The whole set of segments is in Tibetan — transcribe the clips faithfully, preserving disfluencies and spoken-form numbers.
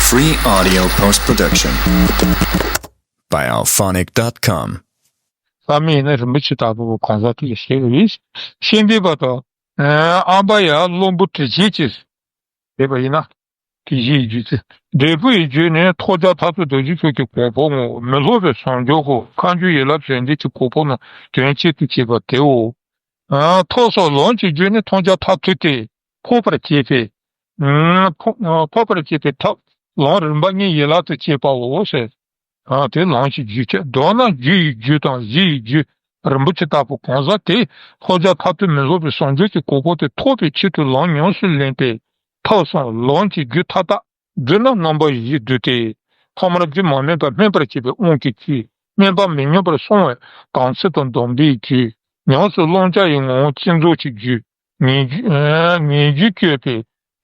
Free audio post production by alphonic dot com. བསམ་ཡས་ནི་རིན་པོ་ཆེ་ལྟ་བུ་གང་ཟག་དེ་ལ་ཞེས་པ་ཡིན། ཤེས་འདོད་པ་དང་། ཨ་པ་ཡ་བློན་པོ་དྲི་བྱེད་ཅེས་ཟེར་བ་ཡིན་ན། དེ་བཞི་ཡི་རྒྱུད་ཚེ། འབྲས་བུ་ཡི་རྒྱུད་ནི་ཐོབ་བྱ་འཐབ་རྩོད་རྡོ་རྗེ་ཕྱོགས་ཀྱི་གོ་འཕང་ངོ་། མི་སློབ་པའི་བྱང་ཆུབ་ཁོ། མཁའ་འགྲོ་ཡན་ལག་བརྒྱད་ཀྱི་གོ་འཕང་རྣམས་དོན་གཅིག་ཏུ་བྱེད་པ་དེའོ། ཨ་ཐབས་སམ་ལམ་གྱི་རྒྱུད་ནི་ཐོབ་བྱ་འཐབ་རྩོད་དེ་ཐོབ་པར་བྱེད་པའི། ཨ་ཐོབ་ཨ་ཐོབ་པར་བྱེད་པའི་ཐབས་ལམ་རིམ་པ་གཉིས་ཡན་ལག་ཏུ་བྱེད་པའོ་ཟེར། ཨ་དེ་ལམ་གྱི་རྒྱུད་ཅེས། མདོར་ན་རྒྱུ་ཡི་རྒྱུད་དང་གཞི་ཡི་རྒྱུད་རིན་པོ་ཆེ་ལྟ་བུ་གང་ཟག་དེས་ཐོབ་བྱ་འཐབ་རྩོད་མི་སློབ་པའི་བྱང་ཆུབ་ཀྱི་གོ་འཕང་དེ་ཐོབ་པའི་ཆེད་དུ་ལམ་ཉམས་སུ་ལེན་པའི་ཐབས་སམ་ལམ་གྱི་རྒྱུད་མཐའ་དག་བསྡུ་ན་རྣམ་པ་བཞིས་བསྡུས་ཏེ། ཐ་མར་རྒྱུ་མ་སྨིན་པ་སྨིན་པར་བྱེད་པའི་དབང་གིས་བཅུ། སྨིན་པ་མི་སྨིན་པར་སོང་བའི་དམ་ཚིག་དང་སྡོམ་པའི་རྒྱུད། ཉམས་སུ་བླང་བྱ་ཡི་ངོ་བོ་ཅི་རྫོགས་ཀྱི་རྒྱུད། ངེས་རྒྱུ་ངེས་རྒྱུ་གཅོད་པའི་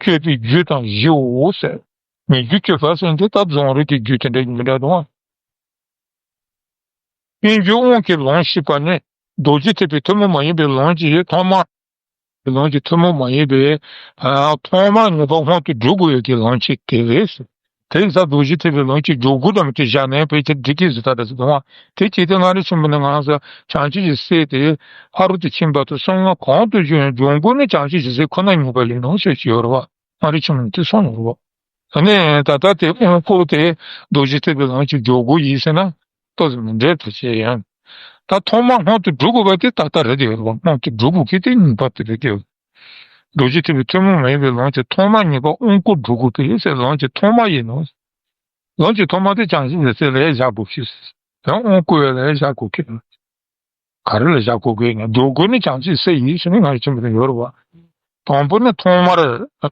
གཅོད་པའི་རྒྱུད་དང་བཞིའོ་ཟེར། ངེས་རྒྱུ་གཅོད་པ་ཟེར་དེ་ད་རྫོང་རིག་གི་རྒྱུད་དེ་འདྲ་ཡིན་མི་འདྲ་དང་། སྙན་བརྒྱུད་དབང་གི་ལམ་ཞེས་པ་ནི་རྡོ་རྗེ་ཐེག་པའི་ཐུན་མོང་མ་ཡིན་པའི་ལམ་གྱི་ཐོག་མ། ལམ་གྱི་ཐུན་མོང་མ་ཡིན་པའི་ཨ་ཐོག་མར་ངེས་པ་སྔོན་དུ་འགྲོ་དགོས་ཡོད་ཀྱི་ལམ་ཞིག་དེ་རེད། དེ་ཡིན་ཙང་རྡོ་རྗེ་ཐེག་པའི་ལམ་གྱི་སྦྱོར་སྒོ་དང་དེ་བཞག་ནས་ཕལ་ཆེར་འགྲིག་གི་ཟེར་ད་རེད་ཟེར་དང་། དེ་བྱས་ཏེ་མངའ་རིས་ཆེན་པོ་ནས་ང་རང་ཚོ་བྱང་ཆུབ་ཀྱི་སེམས་དེ་ཕ་རོལ་ཏུ་ཕྱིན་པ་དང་གསང་སྔགས་གང་དུ་བྱུང་ཡང་སྦྱོར་སྒོ་ནི་བྱང་ཆུབ་ཀྱི་སེམས་ཁོ་ན་ཉིད་པ་ཡིན་ནོ་ཞེས་ཡོད་རེད་བ། མངའ་རིས་ཆེན་པོ་ནས་དེ་གསུངས་ཡོད་རེད་བ། ཨ་ནི་ད་ལྟ་དེ་དབང་བསྐུར་དེ་རྡོ་རྗེ་ཐེག་པའི་ལམ་གྱི་སྦྱོར་སྒོ་ཡིན་ཟེར་ན་ཏོག་ཙམ་མི་འགྲིག་ཐུག་ཆེ་ཡང་། ད་ཐོག་མར་སྔོན་དུ་འགྲོ་དགོས་པ་དེ་ད་ལྟ་རེད་དེ་ཡོད་རེད་བ། སྔོན་དུ་འགྲོ་དགོས་ཀྱི་དེ་ངེས་པར་དུ་རེད་དེ་ཡོད། རྡོ་རྗེ་ཐེག་པའི་ཐུན་མོང་མ་ཡིན་པའི་ལམ་གྱི་ཐོག་མར་ངེས་པ་དབང་བསྐུར་འགྲོ་དགོས་པས་ཟེར་ལམ་གྱི་ཐོག་མ་ཡིན་ནོ། ལམ་གྱི་ཐོག་མ་དེ་བྱང་ཆུབ་ཀྱི་སེམས་ལ་བཞག་དགོས་ཀྱི། དེ་དབང་བསྐུར་བའི་ལ་བཞག་དགོས་ཀྱི། ག་རེ་ལ་བཞག་དགོས་ཀྱི་ཡིན་ན་སྦྱོར་སྒོ་ནི་བྱང་ཆུབ་སེམས་ཡིན་ཟེར་ནས་མངའ་རིས་ཆེན་པོ་དེ་ཡོད་རེད་བ། དང་པོ་ནི་ཐོག་མར།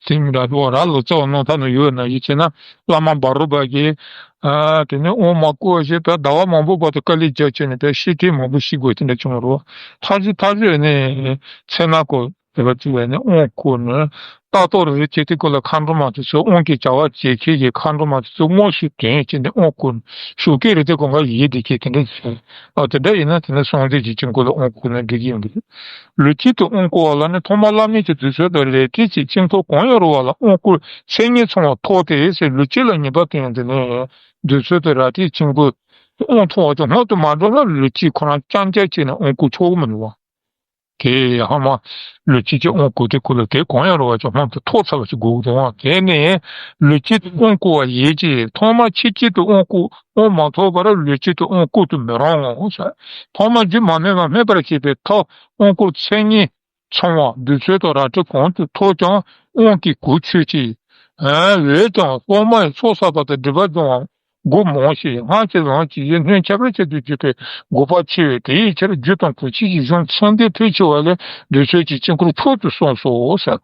དེ་མི་འདྲ་འདུག་ར་ལོ་ཙཱ་བ་རྣམ་ཐར་ན་ཡོད་ན་ཡིད་ཆེས་ན་བླ་མ་འབའ་རོ་པ་གིས། ཨ་དེ་ནས་དབང་མ་བསྐུར་བ་ཞེས་པའི་ཟླ་བ་མང་པོའི་བར་དུ་དཀའ་ལས་རྒྱག་བྱས་ནས་པའི་ཤི་ཐེངས་མང་པོ་ཤི་དགོས་དེ་འདྲ་བྱུང་བ་རེད། ཐབས་ཤེས་ཐབས་ཤེས་ནས་ཚེ་ན་ཀོ་དེ་བ་བཅུག་པ་ནས་དབང་བསྐུར་ནས་ལྟ་རྟོག་རེ་རེ་བྱས་ཏེ་ཁོ་ལ་མཁའ་འགྲོ་མ་དེ་ཚོས་དབང་གི་བྱ་བ་བྱེད་མཁན་གྱི་མཁའ་འགྲོ་མ་དེ་ཚོས་དངོས་སུ་དྲན་བྱས་ནས་དབང་བསྐུར་ནས་ཞོགས་ཀས་རེ་དེ་གང་ག་ཡིད་བདེ་སྐྱིད་དེ་འདྲ་བྱས། ཨ་དེ་འདྲ་ཡིན་ན་དེ་ནས་སངས་རྒྱས་ཀྱི་དཀྱིལ་འཁོར་ལ་དབང་བསྐུར་ན་འགྲིག་གི་ཡོང་གི་རེད། ལུས་གཅིག་ཏུ་དབང་བསྐུར་བ་ལ་ནི་ཐོག་མར་བླ་མེད་ཀྱི་བདུད་རྩི་དང་ལས་བྲལ་གྱི་དཀྱིལ་འཁོར་གང་ཡང་རུང་བ་ལ་དབང་བསྐུར་མཚན་ཉིད་ཚང་བ་ཐོབ་སྟེ་ཟེར། ལུས་གཅིག་ལ་ངེས་པར་དུ་ཡང་དེ་ནས་བདུད་རྩི་དང་རལ་གྲིའི་དཀྱིལ་འཁོར་དབང་ཐོབ་པ་ཅིག་སྔོན་དུ་མ་འགྲོ་ན་ལུས་གཅིག་ཁོ་རང་རྐྱང་རྐྱང་བྱས་ནས་དབང་བསྐུར་ཆོག་གི་མི་འདུག་བ། དེ་ཧ་མ་ལུས་གཅིག་གི་དབང་བསྐུར་དེ་ཁོ་ལ་དེ་གང་ཡང་རུང་བ་ཅིག་སྔོན་དུ་ཐོབ་ཚར་བ་ཞིག་དགོས་ཀྱི་འདུག་བ། དེ་ནས་ལུས་གཅིག་ཏུ་དབང་བསྐུར་བ་ཡིན་གྱི་ཐོག་མར་ཆོས་གཅིག་ཏུ་དབང་བསྐུར་དབང་མ་ཐོབ་པར་ལུས་གཅིག་ཏུ་དབང་བསྐུར་དུ་མི་རུང་ངོ་། ཐོག་མར་རྒྱུ་མ་སྨིན་པ་སྨིན་པར་བྱེད་པའི་ཐབས་དབང་བསྐུར་མཚན་ཉིད་ཚང་བ་བདུད་རྩི་དང་རལ་གྲི་གང་དུ་ཐོབ་ཀྱང་དབང་གིས་གོ་ཆོད་ཅིང་། འོན་ཀྱང་སློབ་མ་ཡི་ཚོགས་བསགས་པ་དང་སྒྲིབ་པ་སྦྱོང་བ་སྒོ་མང་ཞིང་སྔགས་ཀྱི་ལམ་གྱི་ཡིད་སྣོད་ཁྱད་པར་ཅན་དུ་གྱུར་པའི་དགོས་པ་ཆེ་བས། དེའི་ཕྱིར་རྒྱུ་དང་གོ་ཆོད་ཀྱི་གཞུང་ཚད་ལྡན་ཕལ་ཆེ་བ་ལས་བདུད་རྩི་གི་དཀྱིལ་འཁོར་མཆོག་ཏུ་གསུངས་སོ་ཟེར།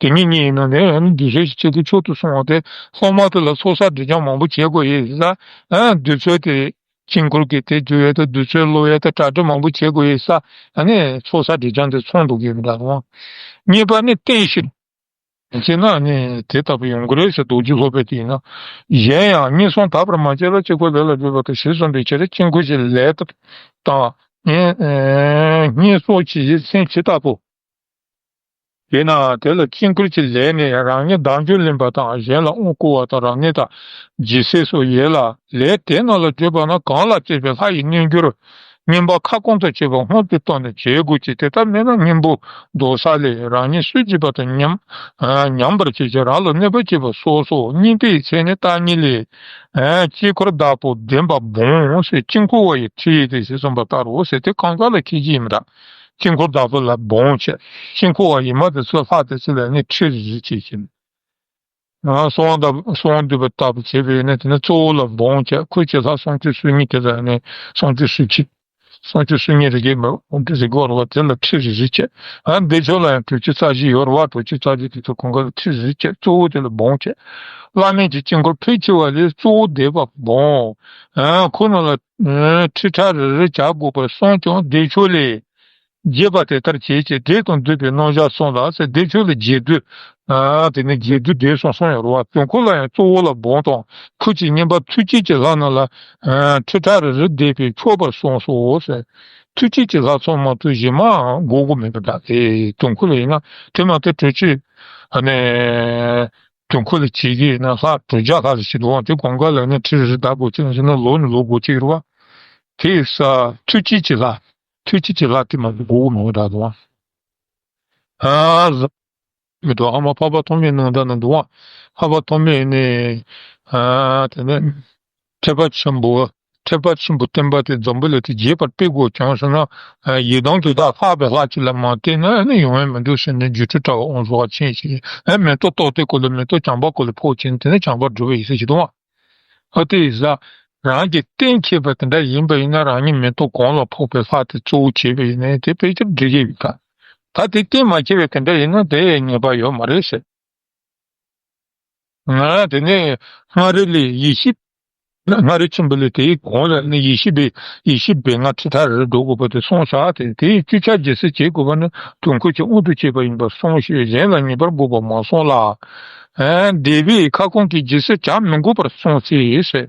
དེ་ཉིད་གཉིས་ཡིན་ནོ་ནས་བདུད་རྩི་གི་དཀྱིལ་འཁོར་མཆོག་ཏུ་གསུངས་པ་དེ་སློབ་མ་དེ་ལ་ཚོགས་བསགས་སྒྲིབ་སྦྱང་མང་པོ་བྱེད་དགོས་ཡིན་ལ། བདུད་རྩི་དེ་དཀྱིལ་འཁོར་གྱི་དེ་རྒྱུ་ཡས་དང་བདུད་རྩི་སློབ་ཡས་དང་གྲ་སྒྲིག་མང་པོ་བྱེད་དགོས་ཡིན་ས། ཨ་ནི་ཚོགས་བསགས་སྒྲིབ་སྦྱང་དེ་ཚང་འདུག་གི་མི་འདྲ་རུང་། གཉིས་པ་ནི་བརྟན་ཞིང་། བྱས་ན་ནི་དེ་ལྟ་བུ་ཡོང་གི་རེད་ཟེར། རྡོ་རྗེ་སློབ་དཔོན་དེ་ཡིན་ན། གཞན་ཡང་སྙན་གསང་དག་པར་མ་བྱས་ལ་གཅིག་པུ་ལས་ལ་འགྲོ་བ་དང་ཞེས་གསུངས་པའི་ཕྱིར་དཀྱིལ་འཁོར་གྱི་ལས་དང་། སྙན་སྙན་གསང་གི་ཡིད་སེམས་ཇི་ལྟ་བུ། དེས་ན་དེ་ལ་དཀྱིལ་འཁོར་གྱི་ལས་ནི་རང་ཉིད་བདག་འཇུག་ལེན་པ་དང་གཞན་ལ་དབང་བསྐུར་བ་དང་རབ་གནས་དང་རྗེས་གསད་སོགས་ཡོད་ལ། ལས་དེ་རྣམས་ལ་བརྗོད་པ་ན་གང་ལ་བརྩེ་བའི་ལྷ་ཡི་རྣལ་འབྱོར་བསྙེན་པ་ཁ་སྐོང་དང་བཅས་པ་སྔོན་དུ་བཏང་ནས་བྱེད་དགོས་ཀྱི། དེ་ལྟ་མིན་ན་གཉེན་པོ་འདོད་ས་ལས་རང་ཉིད་སུ་བགྱིས་པ་དང་མཉམ་མཉམ་པར་བྱེད་ཅིང་རང་ལ་གནོད་པ་བྱེད་པ་སོགས་སོ། གཉིས་པའི་ཚེ་ནི་བརྟག་གཉིས་ལས། དཀྱིལ་འཁོར་བདག་པོ་བདེན་པ་སྦོམ་ཟེར། དཀྱིལ་འཁོར་བ་ཡི་ཁྲི་ཡི་དེ་ཞེས་གསུངས་པ་ལྟར་རོ་ཟེར། དེ་གང་ཟག་ལ་ཁེལ་གྱི་ཡིན་པ་འདྲ། དཀྱིལ་འཁོར་བདག་པོ་ལ་སྦོམ་བྱས། དཀྱིལ་འཁོར་བ་ཡི་མ་དེ་ཚོ་ལྷ་དེ་ཚོ་ལ་ནི་ཁྲི་རེ་རེ་བྱས་ཀྱི། གསང་བ་གསང་བ་འདུས་པ་ལྟ་བུ་བྱས་པས་ནི་དེ་ནི་གཙོ་བོ་ལ་སྦོམ་བྱས། ཁུར་གྱི་ལྷ་སུམ་ཅུ་སོ་གཉིས་དེ་ལ་ནི་སུམ་ཅུ་སོ་གཅིག་སུམ་ཅུ་སོ་གཉིས་རེ་གི་མི་འདི་རེ་གོ་ར་བ་དེ་ལ་ཁྲི་རེ་རེ་བྱས། ཨ་འདི་ཕྱོགས་ལ་ཡང་དྲུག་ཅུ་རྩ་བཞི་ཡོད་ར་བ། དྲུག་ཅུ་རྩ་བཞི་དེ་ཚོ་གང་ག་ལ་ཁྲི་རེ་རེ་བྱས། གཙོ་བོ་དེ་ལ་སྦོམ་བྱས། བླ་མེད་ཀྱི་དཀྱིལ་འཁོར་ཕལ་ཆེ་བ་ལས་གཙོ་བོ་བདེན་པ་སྦོམ། ཨ་ཁོ་རྣམས་ལ་ཁྲི་ཕྲག་རེ་རེ་བྱ་དགོས་པར་གསུངས་ཀྱང་བདེ་མཆོག་ལས། བརྒྱད་པ་དེ་ལྟར་བྱས་ཀྱི་བདེ་དང་སྡུག་པའི་རྣམ་གཞག་གསུངས་ལ་ཟེར། བདེ་མཆོག་ལ་རྒྱས་བསྡུས། ཨ་དེ་ནས་རྒྱས་བསྡུས་བསྡུས་སོང་གསུངས་ཡོད་རེད་བ། དོན་ཁོ་ལ་ཡང་གཙོ་བོ་ལ་སྦོམ་དང་ཁུར་གྱི་བསྙེན་པ་ཐུགས་བསྐྱེད་ཀྱི་ལྷ་རྣམས་ལ་ཨ་ཁྲི་ཕྲག་རེ་རེ་བཟླས་པས་ཆོག་པར་གསུངས་སོ་ཟེར། ཐུགས་བསྐྱེད་ཀྱི་ལྷ་ཚང་མ་དུ་གཞན་མའང་དགོས་དགོས་མེད་པ་འདྲ། དེ་དོན་ཁོ་ལ་ཡིན་ན་དེ་མ་ཐག་དྲུག་ཅུ་ཨ་ནས། དུས་འཁོར་ལ་བྱེད་ཀྱི་ཡིན་ན་ལྷག་དྲུག་བརྒྱ་ལྷག་ལ་བྱེད་དུས་དེ་གང་ག་ལ་ནི་ཁྲི་རེ་རེ་བདག་དགོས་ཀྱི་ཡིན་ཟེར་ན་ལོ་ནས་ལོ་འགོར་གྱི་ཡོད་རེད་བ། དེ་ཡིན་ཙང་ཐུགས་བསྐྱེད་ཀྱི་ལྷག་ཐུགས་བསྐྱེད་ཀྱི་ལྷག་དེ་མ་གཏོགས་དགོས་མི་འདུག་ད་དུང་། ཨ། མི་འདུག་ཨ་མ་འཕགས་པ་ཐོགས་མེད་གནང་ད་ན་འདུག་བ། འཕགས་པ་ཐོགས་མེད་ནི། ཨ། དེ་ནས་ཐེག་པ་ཆེན་པོ། ཐེག་པ་ཆེན་པོའི་བསྟན་པ་དེ་འཛམ་བུ་གླིང་དུ་རྒྱས་པར་སྤེལ་དགོས་བྱུང་ཟེར་ན། ཡི་དམ་གྱི་བདག་ལྷག་པའི་ལྷག་ཅིག་ལ་མ་བརྟེན་ན་ནི་ཡོང་ཡ་མི་འདུག་ཟེར་ནས་སྒྱུ་འཕྲུལ་དྲ་བ་དབང་ཕྱུག་མཁན་ཆེན་ཞིག་ཨ་མེ་ཏོག་ཏོག་ཏེ་སྐོར་ལ་མེ་ཏོག་བྱམས་པ་སྐོར་ལ་ཕོག་ཕྱིན་དེ་ནས་བྱམས་པ་སྒྲུབ་པ་ཡིན་ཟེར་གྱི་འདུག་བ། ཨ་དེ་ཡིན་ཙང་རང་གི་གཏན་འཁེལ་བ་དེ་འདྲ་ཡིན་པ་ཡིན་ན་རང་ཉིད་མེ་ཏོག་གང་ལ་ཕོག་པའི་ལྷག་དེ་གཙོ་བོ་བྱས་པ་ཡིན་ན་དེ་ཕལ་ཆེར་འགྲིག་གི་ཡོད་ད། ད་དེ་གཏན་མ་འཁེལ་བའི་དེ་འདྲ་ཡིན་ན་དེ་ངེས་པ་ཡོད་མ་རེད་ཟེར། ང་དེ་ནས་མངའ་རིས་ལས་ཡེ་ཤེས། མངའ་རིས་ཆེན་པོ་ལས་དེའི་གོང་ལ་ནི་ཡེ་ཤེས་པའི་ཡེ་ཤེས་པའི་མངའ་ཁྲི་ཕྲག་རེ་འགྲོ་དགོས་པ་དེ་གསུངས་བཞག་དེ་དེའི་བཅུ་ཆ་རྒྱལ་སྲིད་བྱེད་དགོས་པ་ནི་དུས་འཁོར་གྱི་དབང་དུ་བྱས་པ་ཡིན་པར་གསུངས་ཤིང་གཞན་ལ་ངེས་པར་དགོས་པར་མ་གསུངས་ལ། ཨ། འདས་པའི་ཁ་སྐོང་གི་རྒྱལ་སྲིད་བྱ་མི་དགོས་པར་གསུངས་ཚེ་ཟེར།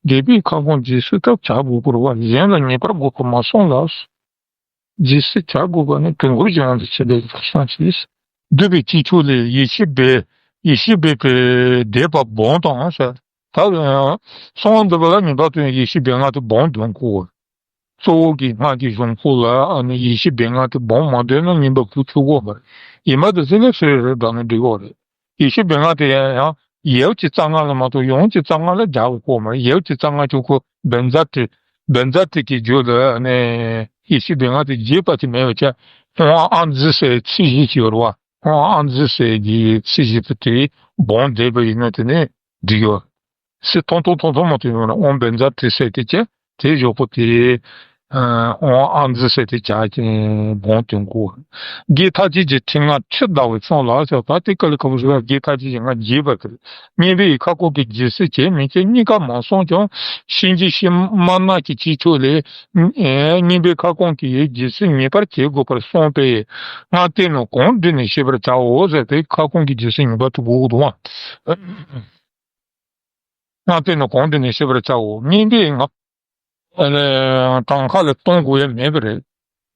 འདས་པའི་ཁ་སྐོང་རྒྱལ་སྲིད་ད་བྱ་དགོས་དགོས་རེད་བ། གཞན་ལ་ངེས་པར་དགོས་པར་མ་གསུངས་ལ། རྗེས་སུ་བྱ་དགོས་པ་ནི་དུས་འཁོར་གྱི་དབང་དུ་བྱས་པའི་བསམ་ཞིང་། འདུས་པའི་སྤྱི་ཆོས་ལས་ཡེ་ཤེས་སྦས། ཡེ་ཤེས་སྦས་པའི་སྡེ་པ་སྦོམ་དང་ཟེར། ད་གསང་བ་འདུས་པ་ལ་ངེས་པར་དུ་ཡེ་ཤེས་སྦས་ངག་དེ་སྦོམ་འདོན་དགོས། གཙོ་བོ་གི་སྔགས་ཀྱི་གཞུང་ཁོག་ལ་ཨ་ནི་ཡེ་ཤེས་སྦས་ངག་དེ་སྦོམ་མ་འདོན་ན་ཉན་པ་བུ་ཆུག་གོ་མ་རེད། ཡིན་པ་དེ་ཚེ་ལས་སུ་རེ་རེ་བསྒྲགས་ན་འགྲིག་གོ་རེད། ཡེ་ཤེས་སྦས་ངག་དེ་ཡང་ཡབ་ཀྱི་རྩ་སྔགས་ལ་མ་གཏོགས་ཡུམ་གྱི་རྩ་སྔགས་ལ་སྦྱར་དགོས་མ་རེད། ཡབ་ཀྱི་རྩ་སྔགས་ཀྱི་ཁོ་བཛྲ་ཏྲི། བཛྲ་ཏྲི་གི་རྒྱུད་ལ་ནས་ཡེ་ཤེས་སྦས་ངག་དེ་རྒྱས་པ་ཅིག་མེད་པ་བྱས། ཨོཾ་ཨཱཿཛི་ཟེར་ཚིག་བཞི་ཅིག་ཡོད་རེད་བ། ཨོཾ་ཨཱཿཛི་ཟེར་གྱི་ཚིག་བཞི་པོ་དེ་སྦོམ་བསྡད་པ་ཡིན་ན་དེ་ནས་འགྲིག་ཡོད། སི་ཐོང་ཐོང་ཐོང་ཐོང་མ་ཐོང་ཡོང་ན་ཨོཾ་བཛྲ་ཏྲི་ཟེར་དེ་བྱས། དེའི་གཞུག་གུ་དེ། ཨོཾ་ཨཱཿཛི་ཟེར་དེ་བྱས་ཀྱི་སྦོམ་དོན་གོ། བགེགས་མཐའ་བཅད་ཀྱི་ཕྲེང་ང་ཁྲི་བདའ་བའི་ཚོགས་ལ་ཟེར་བ་དེ་ཀ་ལི་ཁ་བུ་ཟེར་བ་བགེགས་མཐའ་བཅད་ཀྱི་ང་རྒྱས་པ་དེར། བསྙེན་པའི་ཁ་སྐོང་གི་རྒྱལ་སྲིད་བྱེད་མི་བྱེད་གཉིས་ཀ་མ་གསུངས་ཀྱང་གཤིན་རྗེ་གཤེད་མ་ནག་གི་སྤྱི་ཆོས་ལས། བསྙེན་པའི་ཁ་སྐོང་གི་རྒྱལ་སྲིད་ངེས་པར་བྱེད་དགོས་པར་གསུངས་པས། སྔར་བསྟན་རྣམས་གོང་བསྒྲིགས་ནས་བཤད་པར་བྱའོ་ཟེར་ཏེ་ཁ་སྐོང་གི་རྒྱལ་སྲིད་ངེས་པར་དུ་དགོས་འདུག་བ། སྔར་བསྟན་རྣམས་གོང་བསྒྲིགས་ནས་བཤད་པར་བྱའོ། བསྙེན་པའི་ང་། གྲངས་ཁ་ལ་གཏོང་དགོས་ཡ་མེད་པ་རེད།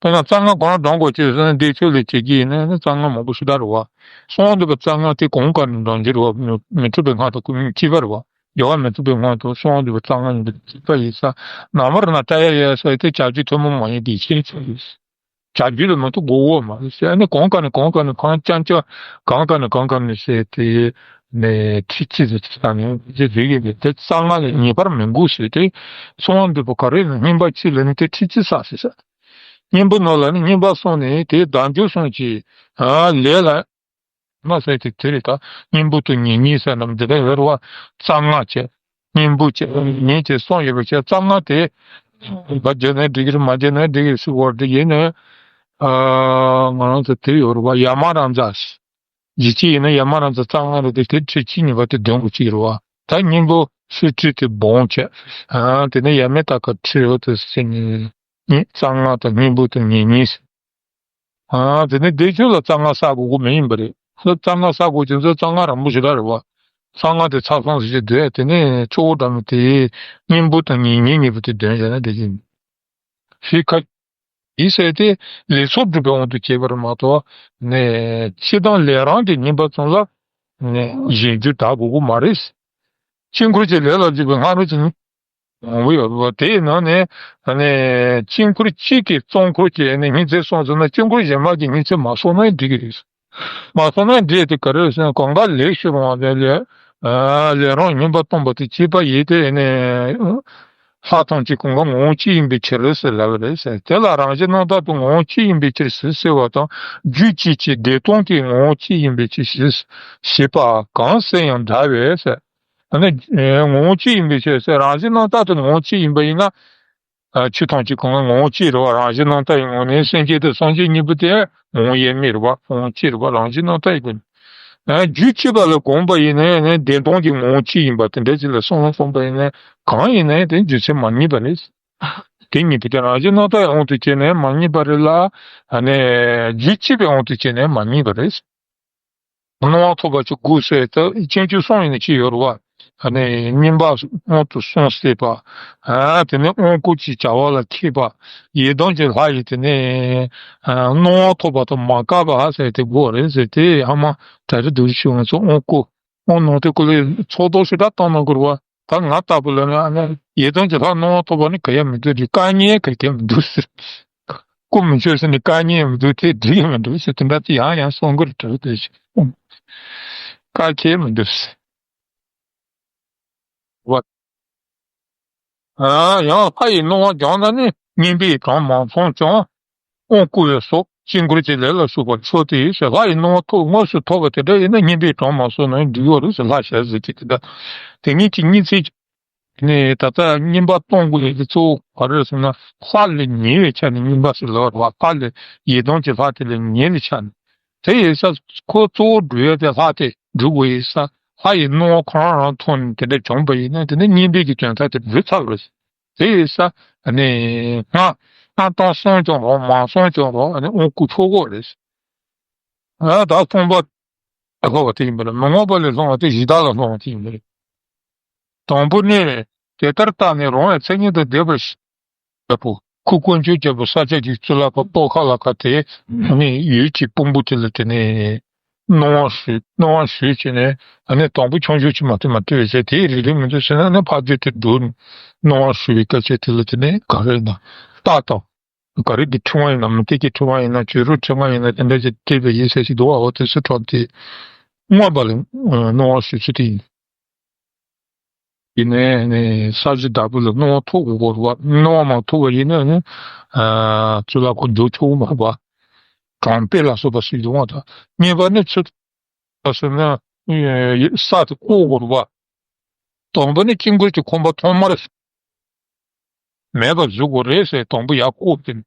དཔེར་ན་རྩ་སྔགས་གང་བགྲང་དགོས་ཅེས་ཟེར་ན་བདེ་མཆོག་ལས་བྱེད་ཀྱི་ཡིན་ན་རྩ་སྔགས་མང་པོ་ཞེ་དྲག་རེད་བ། གསང་བ་འདུས་པ་རྩ་སྔགས་དེ་གོང་དཀར་ནས་བགྲང་རྒྱུ་རེད་བ། མི་འཁྲུགས་པའི་སྔགས་དང་ཀུན་མཁྱེན་པ་རེད་བ། རྒྱལ་བ་མི་འཁྲུགས་པའི་སྔགས་དང་གསང་བ་འདུས་པ་རྩ་སྔགས་ཡིན་པའི་ཁྱད་པར་ཡིན་ས། ན་མ་ར་ན་ཏྲ་ཡ་ཡ་ས་དེ་བྱ་རྒྱུད་ཐུན་མོང་མ་ཡིན་པའི་ཁྱད་ཆོས་ཡིན། བྱ་རྒྱུད་ལ་མ་གཏོགས་དགོས་འོ་མ་རེད་ཟེར། ཨ་ནི་གང་ག་ནས་གང་ག་ནས་གང་ཅང་ཅང་གང་ག་ནས་གང་ག་ནས་ཟེར་དེ་ནས་ཁྲི་ཆི་ཟེར་ཅི་ཙམ་ཡང་ཅི་ཟེར་གི་རེད། དེ་རྩ་སྔགས་ལ་ངེས་པར་མི་དགོས་ཟེར་དེ་གསང་བ་འདུས་པ་ག་རེ་ནས་བསྙེན་པ་ཕྱི་ལ་ནི་དེ་ཁྲི་ཆི་ས་ཟེར་ས། གཉེན་པོ་ནང་ལ་ནི་བསྙེན་པ་སོང་ནས་དེ་བདག་འཇུག་སོང་ཅི་ལས་ལ། མ་ཟེར་དེ་དེ་རེད་ད། གཉེན་པོ་དང་གཉེན་ཉེ་ཟེར་ན་འདི་འདྲ་ཡོད་རེད་བ། རྩ་སྔགས་བྱས། གཉེན་པོ་བྱས་ཉེ་བྱས་གསུམ་ཡོད་པ་བྱས་རྩ་སྔགས་དེ། བ་བརྗོད་ནས་འགྲིག་གི་རེད། མ་བརྗོད་ནས་འགྲིག་གི་རེད་ཟེར་བ་འགྲིག་ཡིན་ནའི། ང་རང་ཚོ་དེ་ཡོད་རེད་བ། ཡ་མ་ར་མཛའ། ཡིད་ཆེས་ཡིན་ན་ཡ་མ་ར་མཛའ་རྩ་སྔགས་རེད་དེ་དེ་ཁྲི་ཆི་ཉེ་བ་དེ་འདོན་དགོས་ཀྱི་རེད་བ། ད་གཉེན་པོ་སུ་ཁྲི་དེ་སྦོམ་བྱས། དེ་ནས་ཡ་མེ་ད་ཀ་ཁྲི་འོ་དེ་ཟེར་ནས། རྩ་སྔགས་དང་གཉེན་པོ་དང་གཉེན་ཉེ་ཟེར། ཨ། དེ་ནས་བདེ་མཆོག་ལ་རྩ་སྔགས་བསགས་དགོས་ཀྱི་མ་ཡིན་པ་རེད། ལྷ་རྩ་སྔགས་བསགས་དགོས་ཀྱི་ཚོ་རྩ་སྔགས་རིང་པོ་ཞིག་ར་རེད་བ། རྩ་སྔགས་དེ་ཚར་སོང་ཟེར་གྱི་འདུག་དེ་ནས་གཙོ་བོ་འདྲ་མོ་དེ་གཉེན་པོ་དང་གཉེན་ཉེ་གཉིས་པོ་དེ་འདོན་བྱས་ན་བདེ་སྐྱིད། ཧི་ཁ། ཡིད་ཟེར་དེ་ལས་ཚོགས་སྒྲུབ་པའི་དབང་དུ་བྱས་པ་རེད་མ་གཏོགས་ནས་སྤྱི་དང་ལས་རང་གི་ཉན་པ་ཙམ་ལ་ནས་གཞན་རྒྱུད་དག་དགོས་ཀྱི་མ་རེད། དཀྱིལ་འཁོར་གྱི་ལས་ལ་འཇུག་པའི་སྔ་རོལ་གྱི་ངོ་བོ་ཡོད་པ་དེའི་ནང་ནས་ནས་དཀྱིལ་འཁོར་གཅིག་གི་གཙོ་འཁོར་གྱི་ནས་སྙིང་ཚད་སོང་ཟེར་ན་དཀྱིལ་འཁོར་གཞན་མ་གི་སྙིང་ཚད་མ་སོང་ན་འགྲིག་གི་རེད། མ་སོང་ན་འགྲིག་དེ་ག་རེ་ཟེར་ན་གང་ག་ལེགས་ཤོས་རང་དེ་ལས་ལས་རང་ཉན་པ་སྟོང་པ་དེ་བྱས་པ་ཡིན་ཏེ་ནས་ལྷ་ཐམས་ཅད་གང་ག་ངོ་བོ་གཅིག་ཡིན་པའི་ཕྱིར་ཟེར་ལབ་པ་རེད་ཟེར། དེ་ལ་རང་བཞིན་རྣམ་དག་ཏུ་ངོ་བོ་གཅིག་ཡིན་པའི་ཕྱིར་ཟེར་ཟེར་བ་དང་རྒྱུད་གཅིག་གི་བདེ་སྟོང་གི་ངོ་བོ་གཅིག་ཡིན་པའི་ཕྱིར་ཞེས་པ་གང་ཟེར་ཡང་འདྲ་བས་ཟེར། ཨ་ནི། ངོ་བོ་གཅིག་ཡིན་པའི་ཕྱིར་ཟེར། རང་བཞིན་རྣམ་དག་ཏུ་ངོ་བོ་གཅིག་ཡིན་པ་ཡིན་ན། ཆོས་ཐམས་ཅད་གང་ག་ངོ་བོ་གཅིག་རེད་བ། རང་བཞིན་རྣམ་དག་ཡིན་ངོ་ནས་སེམས་ཅན་དེ་སངས་རྒྱས་གཉིས་པོ་དེ་ངོ་བོ་དབྱེར་མེད་རེད་བ། ངོ་བོ་གཅིག་རེད་བ། རང་བཞིན་རྣམ་དག་ཡིན་དགོས། རྒྱུད་གཅིག་པ་ལ་གོམས་པ་ཡིན་ན་ནི་བདེན་སྟོང་གི་ངོ་བོ་གཅིག་ཡིན་པ་དེ་འདྲ་ཅིག་ལ་བསམ་བློ་གཏོང་པ་ཡིན་ན་གང་ཡིན་ན་དེ་རྒྱུ་མཚན་མ་རྙེད་པ་རེད། དེ་གཉིས་པོ་དེ་རང་བཞིན་རྣམ་དག་ཡིན་དབང་དུ་བྱས་ནས་མ་རྙེད་པ་རེད་ལ། རྒྱུད་གཅིག་པའི་དབང་དུ་བྱས་ནས་མ་རྙེད་པ་རེད། སྣང་བ་ཐོབ་པ་ཅིག་དགོས་ཟེར་ད་སྤྱོད་འཇུག་གསུམ་ཡིན་ན་ཅི་ཡོད་རེད་བ། ཨ་ནི་བསྙེན་པ་དབང་དུ་སོང་སྲིད་པ། ཨ་དེ་ནས་དབང་བསྐུར་གྱི་བྱ་བ་ལ་མཁས་པ། ཡི་དམ་གྱི་ལྷ་ཡིས་དེ་ནས་ཨ་སྣང་བ་ཐོབ་པ་དང་མ་འགགས་པ་ཟེར་དེ་དགོས་རེད་ཟེར་དེ་ཨ་མ་གྲ་རི་རྡོ་རྗེ་ཆོས་དབང་ཚོ་དབང་བསྐུར་ ཁོང་ནང་དེ་ཀུ་ལའི་ཚོགས་གཏོགས་ཞེ་དྲག་བཏང་གནང་དགོས་རེད་བ། ད་ང་ལྟ་བུ་ལ་ནི་ཨ་ནི་ཡི་དམ་གྱི་ལྷ་སྣང་བ་ཐོབ་པ་ནི་ག་ཡང་མི་འདུག་རེད། དཀའ་ངལ་ག་གེ་མི་འདུག་ཟེར། སྐུ་མི་མཆོད་ཟེར་ནས་དཀའ་ངལ་མི་འདུག་དེ་འགྲིག་གི་མི་འདུག་ཟེར། དེ་འདྲ་དེ་ཡང་ཡང་གསུང་གི་རེད་དྲག་དེ་ཞིག་དཀའ་ཁྱད་མི་འདུག་ཟེར། བ། ཨ། ཡང་ལྷ་ཡི་སྣང་བ་སྦྱངས་ན་ནི་བསྙེན་པའི་གྲངས་མང་སོང་ཀྱང་། དབང་བསྐུར་བའི་སོགས་དཀྱིལ་འཁོར་གྱི་ལས་ལ་ཞུགས་པར་མཆོག་སྟེ་ཟེར། ལྷ་ཡི་སྣང་བ་ཐོབ་དངོས་སུ་ཐོབ་པ་དེ་འདྲ་ཡིན་ན་བསྙེན་པའི་གྲངས་མང་སོང་ན་འགྲིག་ཡོད་རེད་ཟེར། ལྷ་ཞལ་གཟིགས་ཀྱི་དེ་འདྲ། དེ་ཉིད་ཀྱི་སྙིང་ཚིག་ནི་ད་ལྟ་བསྙེན་པ་གཏོང་དགོས་ཡག་གི་གཙོ་བོ་ག་རེ་རེད་ཟེར་ན། ལྷ་ལས་ཉེ་བའི་ཆ་ནས་བསྙེན་པ་ཞིག་ལབ་རེད་བ། ལྷ་ལས་ཡི་དམ་གྱི་ལྷ་དེ་ལས་ཉེ་བའི་ཆ་ནས། དེ་ཡིན་ཙང་ཁོ་གཙོ་བོ་སྒྲུབ་ཡག་དེ་ལྷ་དེ་སྒྲུབ་དགོས་ཡིན་ཙང་། ལྷ་ཡི་སྣང་བ་ཁོ་རང་རང་ཐོག་ནས་དེ་འདྲ་བྱུང་བ་ཡིན་ན་དེ་ནི་བསྙེན་པའི་གི་དོན་དག་དེ་འགྲུབ་ཚར་བ་རེད། དེ་ཡིན་ཙང་ནི་སྔར་སྔར་བཏང་སོང་ཀྱང་རུང་། མ་སོང་ཀྱང་རུང་། ཨ་ནི་དབང་བསྐུར་ཆོག་གི་རེད། ཨ། ད་མཐོང་བ་ལྷག་པ་དེ་ཡིན་པ་ལ། མི་མངོན་པ་ལས་སློང་བ་དེ་གཞི་བདག་ལ་སློང་བ་དེ་ཡིན་པ་རེད། དང་པོ་ནི། དེ་ལྟར་བརྟགས་ནས་རང་བའི་མཚན་ཉིད་དང་ལྡན་པར་ཤེས་པ་པོ། ཁུ་དཀོན་མཆོག་རྒྱལ་པོ་ས་སྐྱ་ཀྱི་གཙུག་ལག་ཁང་ཏོག་ཁ་ལ་ཁ་དེ་ནི་ཡུལ་གྱི་ཕུང་པོ་དེ་ལ་དེ་ནི་སྣང་བ་ཞུ། སྣང་བ་ཞུས་བྱས་ནས། ཨ་ནི་དང་པོ་ཆུང་ཆུང་ཅིག་མ་གཏོགས་མ་སྤྲོས་བྱས། དེའི་རིགས་རིགས་མི་འདུག་ཟེར་ན་ནི་ཕ་རྒྱུད་དེ་འགྲོ་སྣང་བ་ཞུ་བའི་སྐད་ཆ་དེ་ལ་དེ་ནི་ག་རེ་ན་རྟགས་དང་། ག་རེ་གི་ཕྲེང་བ་ཡིན་ན། མུ་ཏིག་གི་ཕྲེང་བ་ཡིན་ན། བྱུ་རུ་ཕྲེང་བ་ཡིན་ན། དེ་འདྲ་ཞིག་བྲིས་པའི་ཡིན་ཟེར་ཞིག་འདུག་བ། འོ་དེ་ཚོ་དྲངས་ཏེ་མངོན་པ་ལ་སྣང་བ་ཞུ་ཚུལ་དེ་ཡིན། ཡིན་ནའི་ནི་ས་གཞི་བདག་པོ་ལ་སྣང་བ་ཐོབ་དགོས་རེད་བ། སྣང་བ་མ་ཐོབ་པ་ཡིན་ན་ནི། ཨ། གཙུག་ལག་ཁང་འགྲོ་ཆོག་མ་རེད་བ། གྲོང་པའི་ལ་སོགས་པ་ཞིག་ཡོང་བ་དང་། གཉིས་པ་ནི་ཚུར་ཟེར་ན་ས་དེ་བརྐོ་དགོས་རེད་བ། དང་པོ་ནི་དཀྱིལ་འཁོར་གྱི་ཁང་པ་ཐོག་མར་མེད་པར་བཟོ་དགོས་རེད་ཟེར། དང་པོ་ཡར་བརྐོ་སྟེ།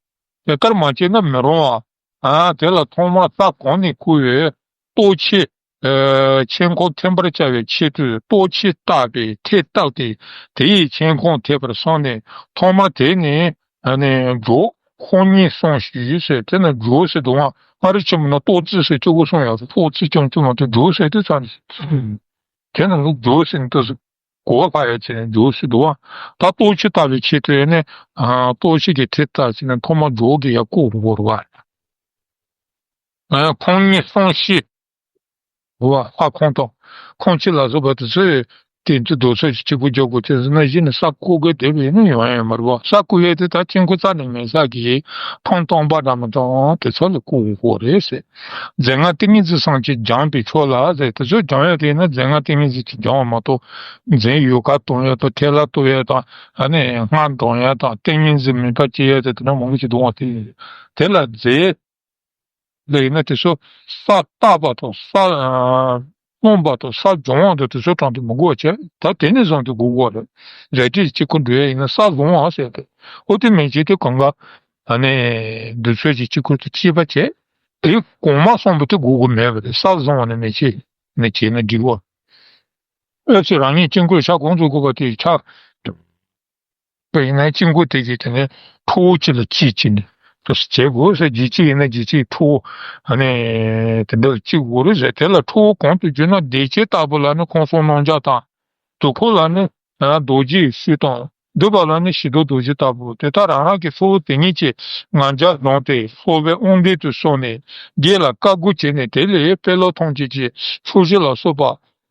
དེ་ལྟར་མ་བྱས་ན་མི་རུང་བ། ཨ། དེ་ལ་ཐོག་མར་ས་གང་ནས་བརྐོས་ཡོད། ལྟོ་ཆས། ཨ། ཆས་ཁང་འཐེན་པར་བྱ་བའི་ཆེད་དུ་ལྟོ་ཆས་བཏགས་པའི་ཐད་བཏགས་ཏེ། དེ་ཡི་ཆས་ཁང་འཐད་པར་བསམས་ནས། ཐོག་མར་དེ་ནས་ཨ་ནི་སྒྲོག་ཁོང་ཉིད་སོང་ཞིག་ཟེར། དེ་ན་སྒྲོག་ཟེར་དུས་སྔ་རབས་ཆེན་མོ་ན་ལྟོ་རྩི་ཟེར་གཅིག་པོ་གསུངས་ཡོད། ལྟོ་རྩི་རྐྱང་རྐྱང་མ་གཏོགས་སྒྲོག་ཟེར་དུས་ཙམ། དེ་ན་ལོ་སྒྲོག་ཟེར་ནས་ལྟོ་ཟེར། གོ་བ་ལྷག་ཡག་བྱས་ནས་སྒྲོག་ཟེར་འདུག་བ། ད་ལྟོ་ཆས་བཏགས་པའི་ཆེད་དུ་ནི། ཨ། ལྟོ་ཆས་ཀྱི་ཐད་བཏགས་བྱས་ནས་ཐོག་མར་སྒྲོག་གིས་ཡར་བརྐོ་དགོས་རེད་བ། ཨ། ཁོང་ཉིད་སོང་ཞིག་བ། ལྷ་ཁང་དང་ཁང་ཁྱི་ལ་སོགས་པ་དེ་ཚོས་དེ་ཚོ་རྡོ་སོལ་གྱི་གཅིག་པུ་རྒྱག་དགོས་དེ་ཟེར་ན། གཞི་ནས་ས་བརྐོ་གི་བསྡད་པ་ཡིན་ན་ཡོང་ཡ་ཡོད་མ་རེད་བ། ས་བརྐོ་ཡས་དེ་ད་དཀྱིལ་འཁོར་རྩ་ནས་མེད་ས་གི་ཐང་སྟོང་པ་འདྲ་མི་འདྲ་དེ་ཚོ་ལ་བརྐོ་དགོས་རེད་ཟེར། རྫས་སྔགས་ཏིང་ངེ་འཛིན་བསམ་གྱིས་སྦྱངས་པའི་མཆོག་ལ་ཟེར། དེ་ཚོ་སྦྱང་ཡ་དེ་ཡིན་ན་རྫས་སྔགས་ཏིང་ངེ་འཛིན་གྱིས་སྦྱང་བ་མ་གཏོགས། རྫས་ཡོ་ག་གཏོང་ཡ་དང་། ཐལ་བ་གཏོར་ཡ་དང་། ཨ་ནི་སྔགས་འདོན་ཡ་དང་། ཏིང་ངེ་འཛིན་མེ་སྟག་བྱེད་ཡ་དེ་དེ་འདྲ་མང་པོ་ཞིག་འདུག་བ། དེ་དེ་ལ་རྫས་ལ་ཡིན་ན་དེ་ཚོ་ས་བརྟག་པ་དང་། ས་བསམ་པ་དང་། ས་སྦྱོང་བ་དང་། དེ་ཚོ་དྲང་དུ་མི་དགོས་པ་བྱས། ད་དེ་ནས་བཟུང་སྟེ་དགོས་དགོས་རེད། རལ་གྲི་གཅིག་པུ་འགྲོ་ཡ་ཡིན་ན་ས་བཟུང་བ་ཟེར་ཏེ། ཨོ་དེ་མེད་ཅེས་དེ་གང་ག་ཨ་ནི་རྡུལ་ཚོན་གྱི་དཀྱིལ་འཁོར་དུ་གཅིག་པ་བྱས། དེ་གོང་མ་གསུངས་པ་དེ་དགོས་དགོས་མེད་པ་རེད། ས་བཟུང་བ་ནི་མེད་ཅེས་ནས་བྱས་ན་འགྲིག་གོ། ཨེ་ཙི་རང་ཉིད་དཀྱིལ་འཁོར་ཆ་གང་དུ་དགོས་པ་དེ་ཆ་པ་ཡིན་ན། དཀྱིལ་འཁོར་དེ་གི་དེ་ནས་ཁྲོ་བོ་གཅིག་ལ་གཅིག་བྱས་ནས་དུ་བྱེད་དགོས་ཟེར། རྒྱུད་གཅིག་ཡིན་ན་རྒྱུད་གཅིག་ཁྲོ་བོ་ཨ་ནི་དེ་འདྲ་གཅིག་དགོས་རེད་ཟེར། དེ་ལ་ཁྲོ་བོ་གང་དུ་གྱུར་ན། བདེ་ཆེན་ལྟ་བུ་ལ་ནི་ཁང་བཟང་རྣམ་བརྒྱ་དང་། དུར་ཁང་ལ་ནི་རྡོ་རྗེའི་ཤུལ་དང་། འདུས་པ་ལ་ནི་ཞི་ཁྲོ་རྡོ་རྗེ་ལྟ་བུ། དེ་ལྟར་རང་རང་གི་ཚོགས་དེ་ཉིད་ཀྱི་ངང་རྒྱལ་བཟུང་སྟེ། སློབ་པའི་དབང་ལྡན་དུ་སོང་ནས་བགེགས་ལ་བཀའ་བསྒོ་བྱས་ནས། དེ་ལས་དཔེ་ཀློག་ཐམས་ཅད་ཀྱི་ཕྱོགས་བཞི་ལ་སོགས་པ།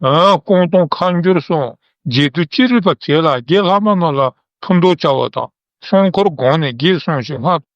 ཨ། སྐོང་གཏོང་ཁ་འགྱུར་སོགས་རྒྱས་བསྡུས་ཅི་རིགས་པ་བྱས་ལ། བགེགས་ལྷག་མ་རྣམས་ལ་ཕུར་མདོག་བྱ་བ་དང་། སྲུང་འཁོར་བསྒོམས་ནས་བགེགས་བསྲུང་ཞིང་སྔགས་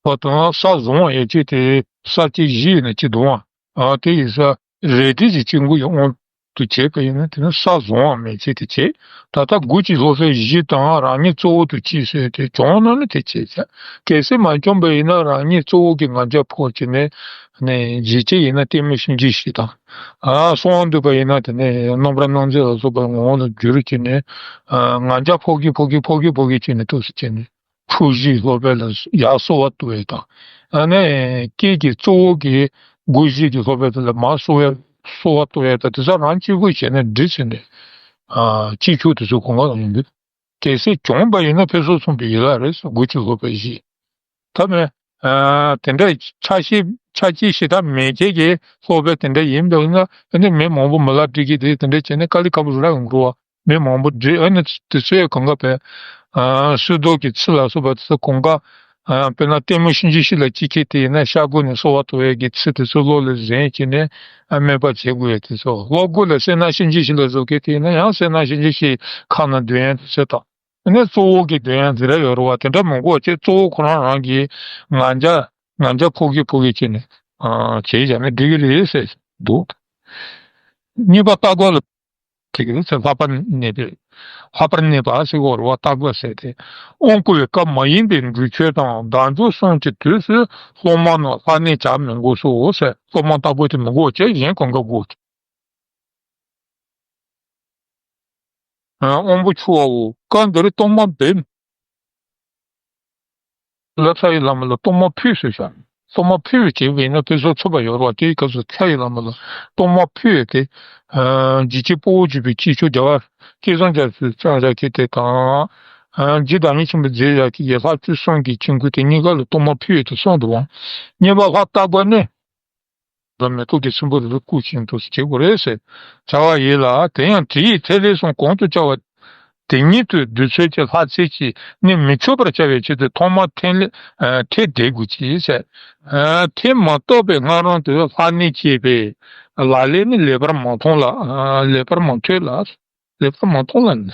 པ་དང་། ས་བཟུང་བ་ཡན་ཆད་དེ་ས་བཅད་བཞི་ཡིན་ན་གཅིག་འདུག་ཨང་། ཨ། དེ་ཡིན་ས་རལ་གྲི་གི་དཀྱིལ་འཁོར་གྱི་དབང་དུ་བྱས་པ་ཡིན་ན། དེ་ནི་ས་བཟུང་བ་མན་ཆད་དེ་བྱས། ད་ལྟ་དགུ་གཅིག་སློབ་དཔོན་བཞི་དང་རང་ཉིད་གཙོ་བོ་དུ་གཅིག་ཟེར་དེ་བྱུང་ན་ནི་དེ་བྱས་བྱ། གལ་སྲིད་མ་བྱུང་བ་ཡིན་ན་རང་ཉིད་གཙོ་བོ་གི་ང་རྒྱལ་ཕོག་བྱས་ནས། ནས་འཇིགས་བྱེད་ཡིན་ན་ལྟད་མོ་ཤིང་འཇིགས་ཤིག་དང་། ཨ། གསང་བ་འདུས་པ་ཡིན་ན་དེ་ནས་རྣམ་པར་སྣང་མཛད་ལ་སོགས་པ་ངོ་བོ་ལ་བསྒྱུར་བྱས་ནས། ཨ། ང་རྒྱལ་ཕོག་གི་ཕོག་གི་ཕོག་གི་ཕོག་གི་བྱས་ནས་ཐུགས་སུ་བྱས་ནས། ཕྱོགས་བཞིའི་སློབ་དཔོན་ལ་ཡར་གསོལ་བ་བཏབ་ཡས་དང་། ཨ་ནི་སྐད་ཀྱི་གཙོ་བོ་གི་སྒོ་བཞི་གི་སློབ་དཔོན་དེ་ལ་མར་གསོལ་བ་གསོལ་བ་བཏབ་ཡས་དང་། དེ་ཚོ་རང་གཅིག་པུ་བྱས་ནས་འདྲི་ཟེར་ནས། ཨ། གཅིག་ཆོག་དེ་ཚོ་གང་ག་ཡིན་དུས། གལ་སྲིད་བྱུང་བ་ཡིན་ན་ཕུན་སུམ་ཚོགས་པའི་ཡུལ་ལ་རེད་ཟེར། སྒོ་བཞི་སློབ་དཔོན་བཞི། ད་མེད། ཨ། དེ་འདྲ་ཆ་ཤས་ཆ་རྐྱེན་ཞེ་དྲག་མེད་མཁན་གྱི་སློབ་དཔོན་དེ་འདྲ་ཡིན་པས་ན། ཨ་ནི་མི་མང་པོ་མི་ལ་འདྲི་གི་དེ་དེ་འདྲ་བྱས་ནས་དཀའ་ལས་ཁག་པོ་རུ་ར་ཡོང་གི་རེད་བ། མི་མང་པོ་འདྲི། ཨ་ནི་དེ་ཚོ་ཡང་གང་ག་བས། ཨ། སྲིད་མདོ་གི་ཚིག་ལ་སོགས་པ་དེ་ཚོ་གང་ག་ ཨ་དཔེར་ན་ལྟད་མོ་ཤིང་ཆེན་ཞིག་ལ་སྐྱེ་མཁན་དེ་ཡིན་ན་ཤ་སྒོ་ནས་གསོ་བ་ཐོབ་ཡས་ཀྱི་ཚུལ་དེ་ཚོ་བློ་ལ་ཟིན་བྱས་ནས་ཨ་སྨན་པ་བྱེད་དགོས་ཡས་དེ་ཚོ། ལྷོ་སྒོ་ལ་སེར་སྣ་ཤིང་ཆེན་ཞིག་ལ་གཟུགས་མཁན་དེ་ཡིན་ན་ཡང་སེར་སྣ་ཤིང་ཆེན་ཞིག་ཁ་ནས་འདོན་ཡས་དེ་ཚོ་དང་། ཨ་ནི་གཙོ་བོ་གི་འདོན་ཡས་འཛིན་ར་ཡོད་རེད་བ། དེ་འདྲ་མི་དགོས་བྱས། གཙོ་བོ་ཁོ་རང་རང་གི་ང་རྒྱལ་ང་རྒྱལ་ཕུག་གི་ཕུག་གི་བྱས་ནས་ཨ་བྱས་བཞག་ན་འགྲིག་གི་རེད་ཟེར་འདུག་གཉིས་པ་ལྟ་སྒོ་ལ། དེ་གི་ཚེ་ལྷག་པར་གནས་པའི། ལྷག་པར་གནས་པ་ཟེར་གོ་རེད་བ། ལྟ་སྒོ་ཟེར་ཏེ། དབང་བསྐུར་བའི་སྐབས་མ་ཡིན་པའི་འགུལ་སྐྱོད་དང་བདག་འཛུགས་གསུམ་གྱི་དུས་སུ་སློབ་མ་རྣམས་ལྷག་གནས་བྱ་མི་དགོས་སོ་ཟེར། སློབ་མ་ལྟ་སྒོ་དེ་མི་དགོས་བྱས། གཞན་གང་ག་དགོས། དབང་པོ་འཆུ་བའོ། སྐབས་འདིར་གཏོར་མ་འབེབས། ལ་ཕྱག་གཡས་ལྷ་མོ་ལ་གཏོར་མ་ཕུལ་ཟེར་བྱ། གཏོར་མ་ཕུལ་བའི་བྱེད་པ་ཡིན་ན་དེ་ཚོ་ཚུགས་པ་ཡོད་རེད་བ། དེའི་སྐབས་སུ་ཕྱག་གཡས་ལྷ་མོ་ལ་གཏོར་མ་ཕུལ་ཡས་དེ། ཨ་འཇིགས་བྱེད་དཔའ་བོས་བརྒྱུད་པའི་སྐྱེས་མཆོག་རྒྱལ་བ་བསྐལ་བཟང་རྒྱ་མཚོས་བསྐྱངས་བཞག་མཁན་དེ་དང་། ཨ་རྗེ་བདག་ཉིད་ཆེན་པོས་མཛད་བཞག་མཁན་གྱི་ལྷ་བཅུ་གསུམ་གྱི་དཀྱིལ་འཁོར་དེ་གཉིས་ཀ་ལ་གཏོར་མ་ཕུལ་ཡས་དེ་གསུངས་འདུག་བ། གཉིས་པ་ལྷ་ལྟ་སྒོ་ནི། ལ་མེ་ཏོག་གི་སྲིན་པོ་རིལ་བུ་བཞིན་དུ་བྱེད་དགོས་རེད་ཟེར། བྱ་བ་ཡིན་ལ། དེ་ཡང་དྲི་ཡི་ཚད་ལས་སུ་གོང་དུ་བྱ་བ་དེ་ཉིད་དུ་བདུད་རྩི་གི་ལྷ་ཚིལ་གྱིས་ནི་མི་ཆོད་པར་བྱ་བའི་ཆེད་དུ་ཐོག་མར་ཐལ་ལེ་ཨ་ཐལ་བསྡེབ་དགོས་ཀྱི་ཟེར། ཨ་དེ་མ་གཏོགས་པའི་སྔ་རོལ་དུ་ལྷག་གནས་བྱེད་པའི་ལག་ལེན་ནི་ལེགས་པར་མ་མཐོང་ལ། ཨ་ལེགས་པར་མ་ཐོས་ལ། ལེགས་པར་མ་མཐོང་ལ་ནི།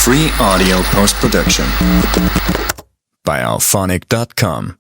Free audio post production by alphonic dot com.